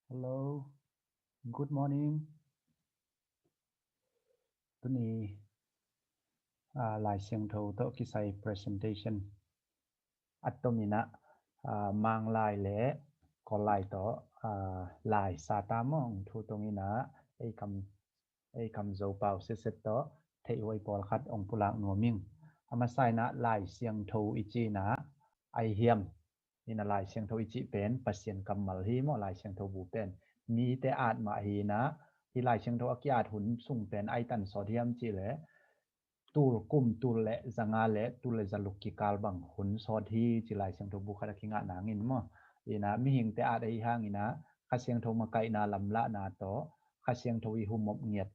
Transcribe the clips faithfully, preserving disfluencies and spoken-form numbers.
Hello, good morning. Tuni, ah, Lai Siangtho tawh kisai presentation a tomin ah, ah, Mang lai le Kawl lai tawh, ah, lai sata mawng thu tawngin ah ei kam, ei kam Zo pau setset tawh theihhuai pawlkhat ong pulak nuam ing. A masa in ah Lai Siangtho i cih in ah ai hiam? In ah Lai Siangtho i cih pen Pasian kammal hi maw, Lai Siangtho bu pen. Mite at mah hi in ah, hih Lai Siangtho a ki-at hun sung pen ai tan sawt hiam cih leh tul kum tul le za nga le tul le za luk kikal bang hun sawt hi ci Lai Siangtho bu khat a kingah nangin maw. In ah mihingte at ahi hangin ah Kha Siangtho makaihna lamlahna tawh Kha Siangtho i humop ngiat,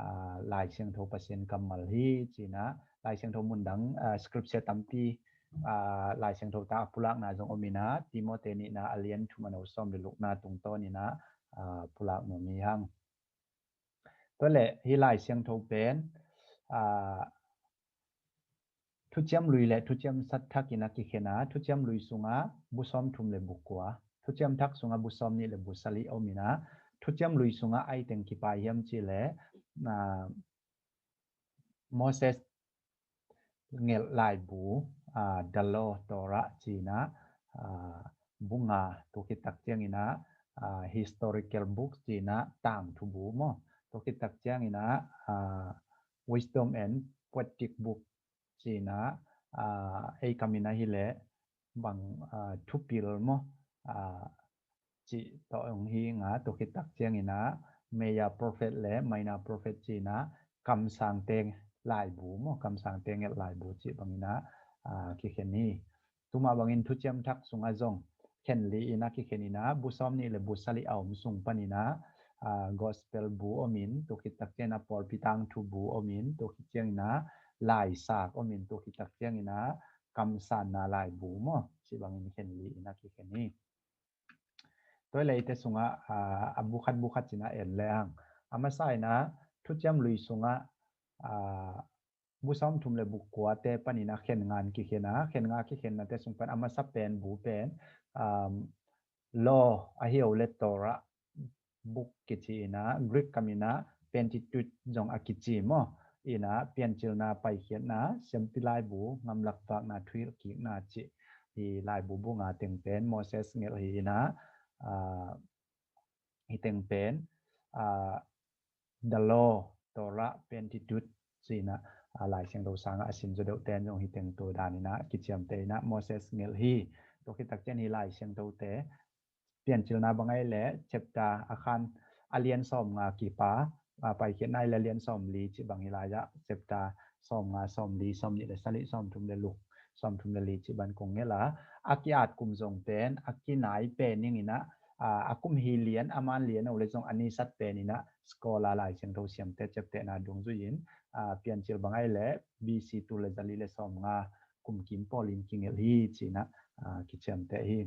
ah, Lai Siangtho Pasian kammal hi ci in ah Lai Siangtho mundang, ah, scripture tampi, ah, Lai Siangtho ta a pulakna zong om in ah Timothy nihna a lian thum a neu sawm le lukna tungtawn in ah, ah, pulak nuam hi hang. Tua leh hih Lai Siangtho pen, ah, Thuciam Lui le Thuciam Thak in ah kikhen a, Thuciam Lui sungah bu sawm thum le bu kua, Thuciam Thak sungah bu sawm nih le bu sagih om in ah, Thuciam Lui sungah ai teng kipai hiam cih leh, ah, Moses ngelh laibu, ah, The Law, Torah ci in ah, ah, bu nga, tua khit tak ciangin ah, ah, historical book ci in ah tangthu bu maw. Tua khit tak ciangin ah, ah, Wisdom and Poetic Book ci in ah, ah, ei kam in ah hi leh bang, ah, thupil maw, ah, cih tawh ong hi nga, tua khit tak ciangin ah Major Prophet le Minor Prophet ci in ah kamsangte laibu maw, kamsangte ngelh laibu cih bangin ah, ah, kikhen hi. Tua mah bangin Thuciam Thak sungah zong khen li in ah kikhen in ah, bu sawm nih le bu sagih a om sung panin ah, ah, Gospel bu om in, tua khit tak ciangin ah pawlpi tangthu bu om in, tua khit ciangin ah laisak om in, tua khit tak ciangin ah kamsanna laibu maw, cih bangin khen li in ah kikhen hi. Tua leh eite sungah, ah, a bu khat bu khat ci in ah en le hang. A masa in ah Thuciam Lui sungah, ah, bu sawm thum le bu kuate panin ah khen nga in kikhen a, khen nga kikhennate sung pan a masa pen bu pen, um, Law ahi lo le Torah book kici in ah, Greek kam in ah Pentateuch zong a kici maw. In ah Piancilna, Paikhiatna, Siampi Laibu, Ngamlak Vakna, Thuhilh Kikna cih hih laibu bu nga teng pen Moses ngelh hi in ah, ah, hih teng pen, ah, The Law, Torah, Pentateuch ci in ah, ah, Lai Siangtho sangah a sim zaw deuhte in zong hih teng tua dan in ah kiciamteh in ah Moses ngelh hi. Tua khit tak ciang hih Lai Siangthote Piancilna bang ahih leh chapter a khan a lian sawm nga kipa, ah, Paikhiatna ahih leh a lian sawm li cih bang hi lai ah, chapter sawm nga, sawm li, sawm nih le sagih, sawm thum le luk, sawm thum le li cih bang kong ngelh a, a ki-at kum zong pen a kinai pen ning in ah, ah, a kum hi lian, a man lian a uh leh zong a ni sat pen in ah scholar, Lai Siangtho siamte ciaptehna dungzui in, ah, Piancil bang ahih leh B C tul le zali le sawm nga kum kim pawl in kingelh hi ci in ah, ah, kiciamteh hi.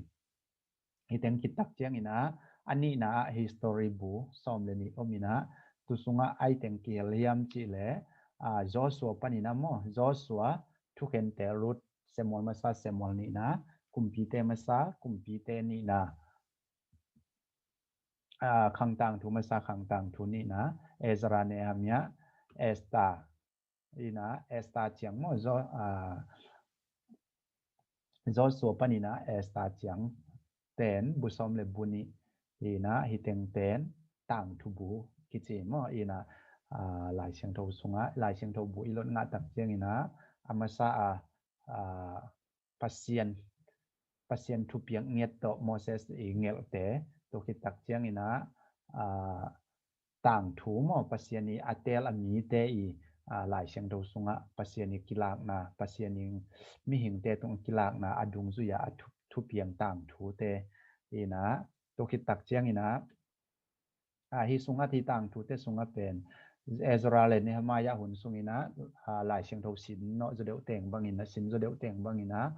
Hih teng khit tak ciangin ah, a nihna ah history bu sawm le nih om in ah, tu sungah ai teng kihel hiam cih leh, ah, Joshua panin ah maw, Joshua, Thukhente, Ruth, Samuel masa, Samuel nihna, Kumpite masa, Kumpite nihna, ah, Khangtangthu masa, Khangtangthu nihna, Ezra, Nehemiah, Esther, in ah Esther ciang maw, Zo-, ah, Joshua panin ah Esther ciang pen bu sawm le bu nih in ah, hih teng pen tangthu bu kici maw. In ah, ah, Lai Siangtho sungah, Lai Siangtho bu i lot ngah tak ciangin ah, a masa a, ah, Pasian, Pasian thupiak ngiat tawh Moses i ngelhte, tua khit tak ciangin ah, ah, tangthu maw, Pasian i a teel a mite i, ah, Lai Siangtho sungah Pasian i kilakna, Pasian i mihingte tung kilakna a dungzui a, a thu, thupiang tangthute in ah, tua khit tak ciangin ah, ah, hih sungah, hih tangthute sungah pen Ezra le Nehemiah hun sungin ah, ah, Lai Siangtho sin nawh zaw deuh teng bangin ah, sin zaw deuh teng bangin ah,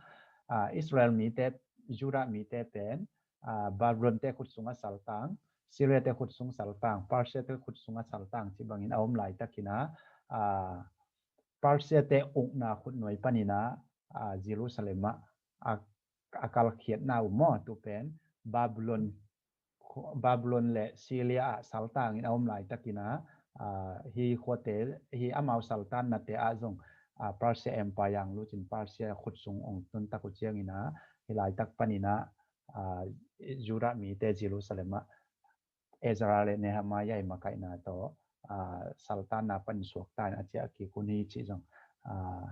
ah, Israel mite, Judah mite pen, ah, Babylon te khut sungah saltang, Syria te khut sung saltang, Persia te khut sungah saltang cih bangin a om laitakin ah, ah, Persia te ukna khutnuai panin ah, ah, Jerusalem ah a, a kalkhiatna uh maw, tu pen Babylon Babylon le Syria ah saltangin a om laitakin ah, ah, hi khuate, hi amau saltannate ah zong, ah, Persia Empire ang lutin Persia khut sung ong tuntak uh ciangin ah, hi laitak panin ah, ah, Judah mite Jerusalem ah Ezra le Nehemiah i makaihna tawh, ah, saltanna pan suakta in a ciah kik hun hi cih zong, ah,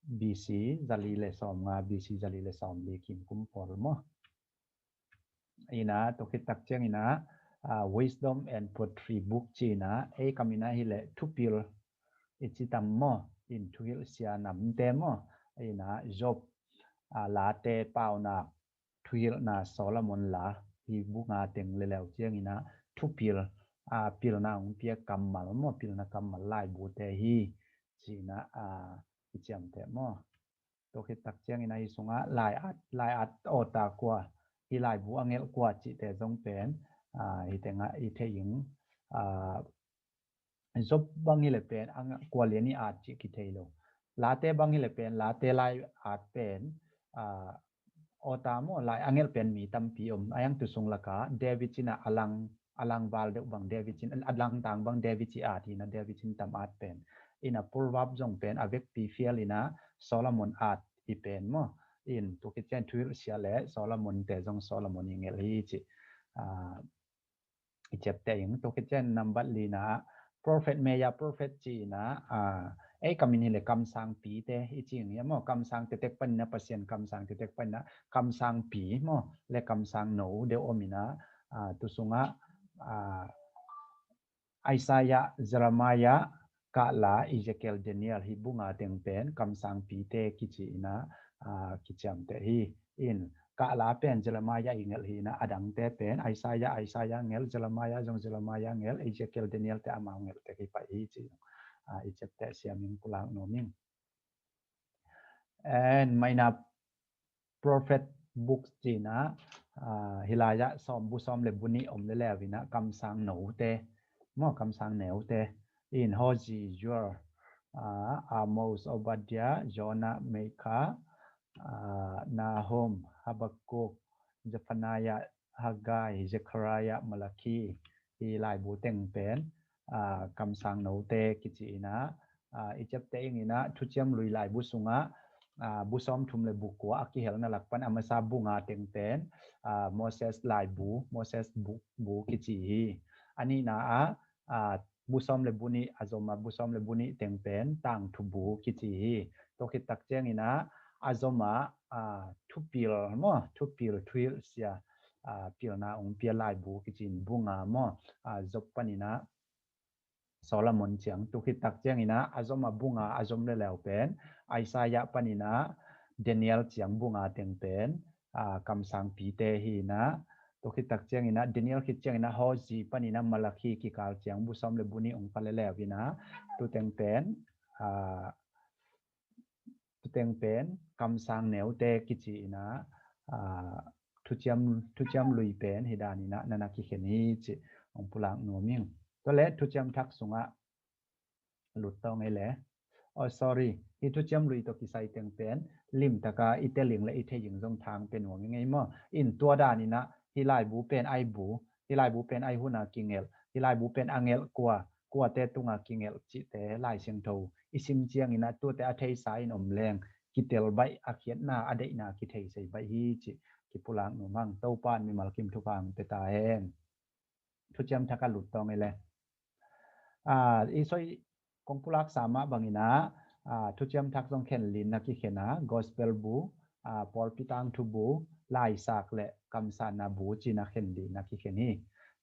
B C zali le sawmnga, B C zali le sawmli kim kum pawl maw. Ina, tua khit tak ciangin ah, ah, Wisdom and Poetry book ci-in ah, ei kam in ah hi leh thupil i ci tam maw, in thuhilh sia namte maw. Ina, Job, ah, Late, Paunak, Thuhilhna, Solomon La, hi bu nga teng leleu ciangin ah thupil, ah, pilna hong pia kammal maw, pilna kammal laibute hi, ci-in ah, ah, i ciamteh maw. Tua khit tak ciangin ah hi sungah lai-at, lai-at awta kua, hi laibu a ngelh kua cihte zong pen, ah, hi tengah i thei ing, ah, Job bang hi le pen, a nga-, kua lian i at cih kithei lo. Late bang hi le pen, Late lai-at pen, ah, awta maw, lai a ngelh pen mi tampi om. A yang tu sung laka, David cin ah a lang, a lang val deuh bang David cin, a langtang bang David ci at hi na David cin tam at pen. Ina Proverb zong pen, a vekpi fial ina Solomon at hi pen maw. In, tua khit ciang thuhilh sia le Solomon te zong Solomon i ngelh hi ci. Ah, i ciapteh ing. Tua khit ciang nambat lina ah, prophet, maya prophet ci-in ah, ah, ei kam in hi le kamsangpite i ci ing hi maw, kamsang tektek panin ah, Pasian kamsang tektek panin ah, kamsangpi maw, le kamsangno deuh om in ah, ah, tu sungah, ah, Isaiah, Jeremiah, Kahla, Ezekiel, Daniel, hi bu nga teng pen kamsangpite kici-in ah, ah, kiciamteh hi. In, Kahla pen Jeremiah i ngelh hi-in ah, a dangte pen Isaiah, Isaiah ngelh, Jeremiah zong Jeremiah ngelh, Ezekiel, Daniel te amau ngelh tek hi pai hi ci, ah, i ciapteh siam ing, pulak nuam ing. And maina prophet books ci-in ah, ah, hi lai-ah sawm, bu sawm le bu nih om leleu in ah, kamsangnote maw, kamsangnote. In, Hosea, Joel, ah, Amos, Obadiah, Jonah, Micah, ah, Nahum, Habakkuk, Zephaniah, Haggai, Zechariah, Malachi, hi laibu teng pen, ah, kamsangnote kici-in ah, ah, i ciapteh ing in ah, Thuciam Lui laibu sungah, ah, bu sawmthum le bu kua a kihelna lak pan a masa bu nga teng pen, ah, Moses laibu, Moses bu, bu kici hi. A nihna ah, ah, bu sawm le bu nih, a zom ah bu sawm le bu nih teng pen tangthu bu kici hi. Tua khit tak ciangin ah, a zom ah, ah, thupil maw, thupil, thuhilh sia, ah, pilna hong pia laibu kici-in bu nga maw, ah, Job panin ah Solomon ciang. Tua khit tak ciangin ah, a zom ah bu nga a zom leleu pen Isaiah panin ah Daniel ciang bu nga teng pen, ah, kamsangpite hi-in ah. Tua khit tak ciangin ah, Daniel khit ciangin ah Hosea panin ah Malachi kikal ciang bu sawm le bu nih hong pia leleu in ah, tu teng pen, ah, tu teng pen kamsangnote kici-in ah, ah, Thuciam, Thuciam Lui pen hi danin ah na na kikhen hi cih hong pulak nuam ing. Tua le Thuciam Thak sungah lut tawng ei le. Oh, sorry. Hi Thuciam Lui tawh kisai teng pen limtaka i tel ing le i thei ing zong thang pia nuam ing ei maw. In, tua danin ah hi laibu pen ai bu, hi laibu pen ai hun a kingelh, hi laibu pen a ngelh kua, kuate tung a kingelh cihte Lai Siangtho i sim ciangin ah, tuate a theisa in om leng, kitel baih, a khiatna, a deihna kitheisei baih hi cih kipulak nuam ing. Topa in mimal kim thupha hong pia ta hen. Thuciam Thak ah lut tawng ei le. Ah, i soi kong pulaksa mah bangin ah, ah, Thuciam Thak zong khen li-in na kikhen a, Gospel bu, ah, pawlpi tangthu bu, Laisak le kamsanna bu ci-in ah khen li-in na kikhen hi.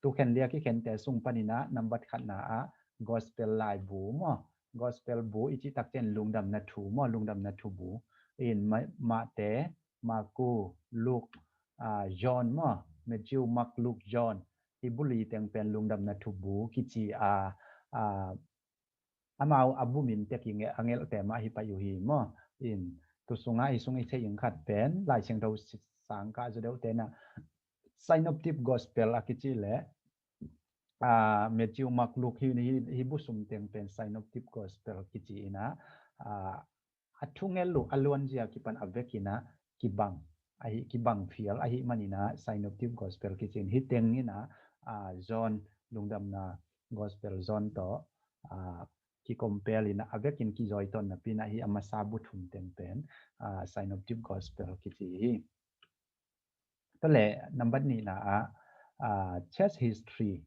Tu khen li a kikhente sung panin ah nambat khatna ah Gospel laibu maw, Gospel bu i cih tak ciang lungdamna thu maw, lungdamna thu bu. In, Ma-, Mate, Marku, Luke, ah, John maw, Matthew, Mark, Luke, John, hi bu li teng pen lungdamna thu bu kici a, ah, amau a bu min tek i nge-, a ngelhte mah hi pai uh hi maw. In, tu sungah hi sung i thei ing khat pen Lai Siangtho sangkah zaw deuhte in ah Synoptic Gospel a kici le, ah, Matthew, Mark, Luke hi, hi, hi bu sum teng pen Synoptic Gospel kici-in ah, ah, a thunget uh a luanzia kipan a vekin ah kibang, ahi kibang fial ahi maninah synoptic gospel kicin hi teng inah, ah, John lungdamna gospel John tawh, ah, kikompel inah a vekin kizawitawn napi inah hi a masa bu thum teng pen, ah, synoptic gospel kici hi. Tale nambat nihna ah, ah, church history.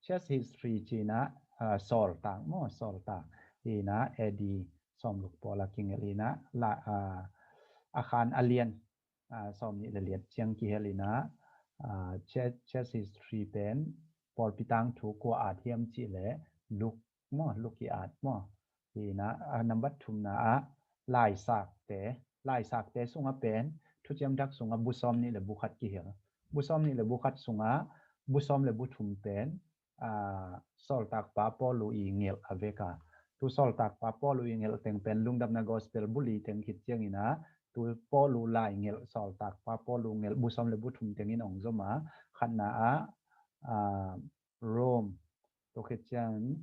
Church history cinah, ah, sawltak maw, sawltak. Inah A D sawmluk pawla kingelh inah la, ah, a khan a lian, ah, sawmnih le liat ciang kihel inah, ah, church, church history pen pawlpi tangthu kua at hiam cih leh Luk maw, Luk i at maw. Inah, ah, nambat thumna ah laisakte, laisakte sungah pen Thuciam Thak sungah bu sawmnih le bu khat kihel. Bu sawmnih le bu khat sungah bu sawm le bu thum pen, ah, sawltakpa Paulu i ngelh a veka. Tu sawltakpa Paulu i ngelh teng pen lungdamna gospel bu li teng khit ciang inah tu Paulu lai ngelh, sawltakpa Paulu ngelh bu sawm le bu thum teng in ong zom a, khatna ah, ah, Rome, tu khit ciang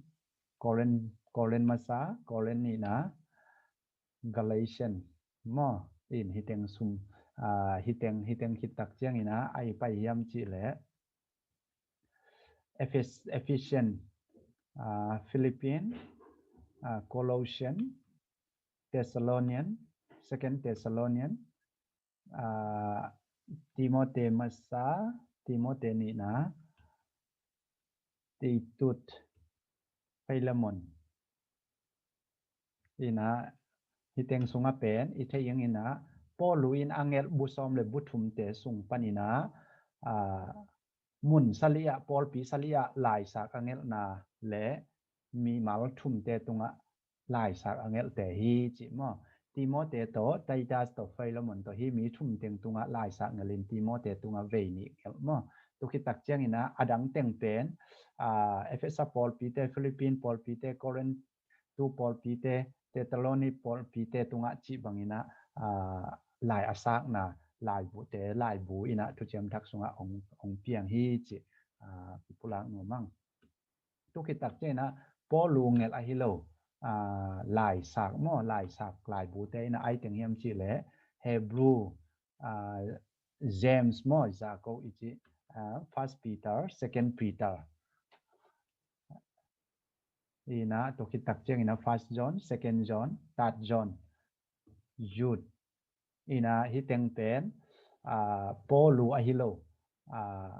Korin, Korin masa, Korin nihna, Galatian maw, in hi teng sum, ah, hi teng, hi teng khit tak ciang inah a i pai hiam cih leh Ephes-, Ephesian, ah, Philippian, ah, Colossian, Thessalonian, Second Thessalonian, ah, Timothy masa, Timothy nihna, Titut, Philemon. Inah hi teng sungah pen i thei ing inah Paulu in a ngelh bu sawm le bu thumte sung pan inah, ah, mun sali ah, pawlpi sali ah laisak a ngelhna le mimal thumte tungah laisak a ngelhte hi cih maw. Timothy tawh, Titus tawh, Philemon tawh hi mi thum teng tungah laisak ngelh in Timothy tungah vei nih ngelh maw. Tu khit tak ciang inah a dang teng pen, ah, Efesa pawlpite, Philippine pawlpite, Korintu pawlpite, Thessaloni pawlpite tungah cih bang inah, ah, lai a sakna laibuhte, laibu inah Thuciam Thak sungah ong, ong piang hi cih, ah, kipulak nuam ing. Tu khit tak ciang inah Paulu ngelh ahi lo, ah, laisak maw, laisak laibute inah ai teng hiam cih leh Hebrew, ah, James maw, Jacob i cih, ah, First Peter, Second Peter. Inah tu khit tak ciang inah First John, Second John, Third John, Jude. Inah hi teng pen, ah, Paulu ahi lo, ah,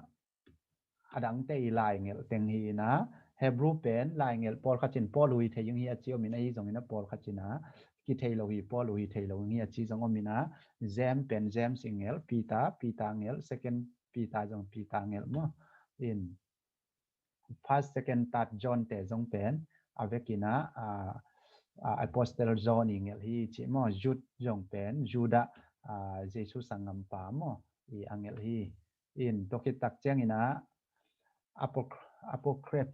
a dangte i lai ngelh teng hi inah, Hebrew pen lai ngelh pawlkhat in Paulu hi thei ing hi a ci om inah, ahi zong inah pawlkhat inah kithei lo hi, Paulu hi thei lo ing hi a ci zong om inah, James pen James i ngelh, Peter, Peter ngelh, Second Peter zong Peter ngelh maw. In First, Second, Third John te zong pen a vek inah, ah, ah, Apostle John i ngelh hi cih maw. Jude zong pen Judah, ah, Jesu sanggampa maw, i a ngelh hi. In tu khit tak ciang inah Apoc-, Apocryph,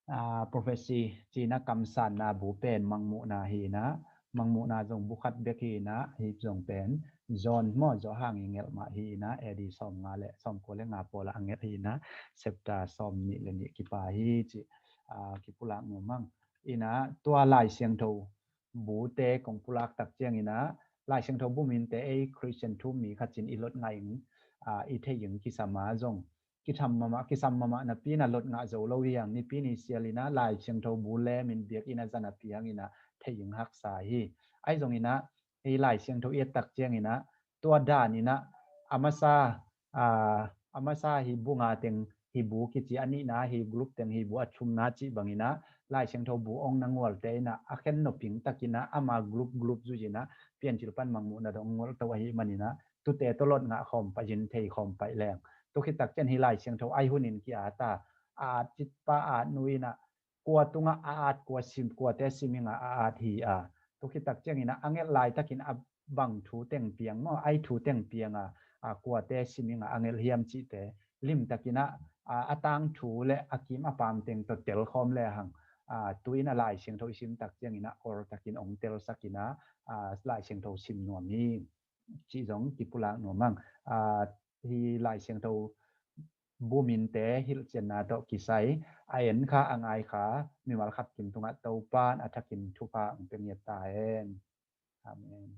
ah, prophecy cih inah kamsanna bu pen Mangmuhna hi inah, Mangmuhna zong bu khat bek hi inah, hi zong pen John maw, Johan i ngelh mah hi inah, A D sawmnga le sawmkua le nga pawlah a ngelh hi inah, chapter sawmnih le nih kipa hi cih, ah, kipulak nuam ing. Inah tua Lai Siangtho bute kong pulak tak ciang inah, Lai Siangtho bu minte ei Christian thu mi khat in i lot ngah ing, ah, i thei ing, kisam a zong kitham mahmah, kisam mahmah napi inah lot ngah zo lo hi hang, nipi ni sial inah Lai Siangtho bu lem in biakinn ah zan a piang inah thei ing haksa hi. Ahi zong inah hi Lai Siangtho i et tak ciang inah tua dan inah a masa, ah, a masa hi bu nga teng hi bu kici, a nihna hi group teng hi bu, a thumna cih bang inah Lai Siangtho bu ong na ngualte inah a khen noping tak inah ama group group zui inah Piancil pan Mangmuhna dong ngual to ahi man inah tute tawh lot ngah khawm pah in thei khawm pah leng. Tu khit tak ciang hi Lai Siangtho ai hun in ki-at a, a at cit pa at nu inah kua tungah a at, kua sim, kuate sim ing a, a at hi a. Tu khit tak ciang inah a ngelh laitakin a bang thu teng piang maw, ai thu teng piang a, a kuate sim ing a, a ngelh hiam cihte limtak inah, a, a tangthu le a kim a pam teng tawh tel khawm le hang, a, tu inah Lai Siangtho i sim tak ciang inah ortakin ong telsak inah, a, Lai Siangtho sim nuam hi cih zong kipulak nuam ing. A, hi Lai Siangtho bu minte hilhcianna tawh kisai a en kha, a ngai kha mimal khat kim tungah Topa'n a thakin thupha ong pia ngiat ta hen. Amen.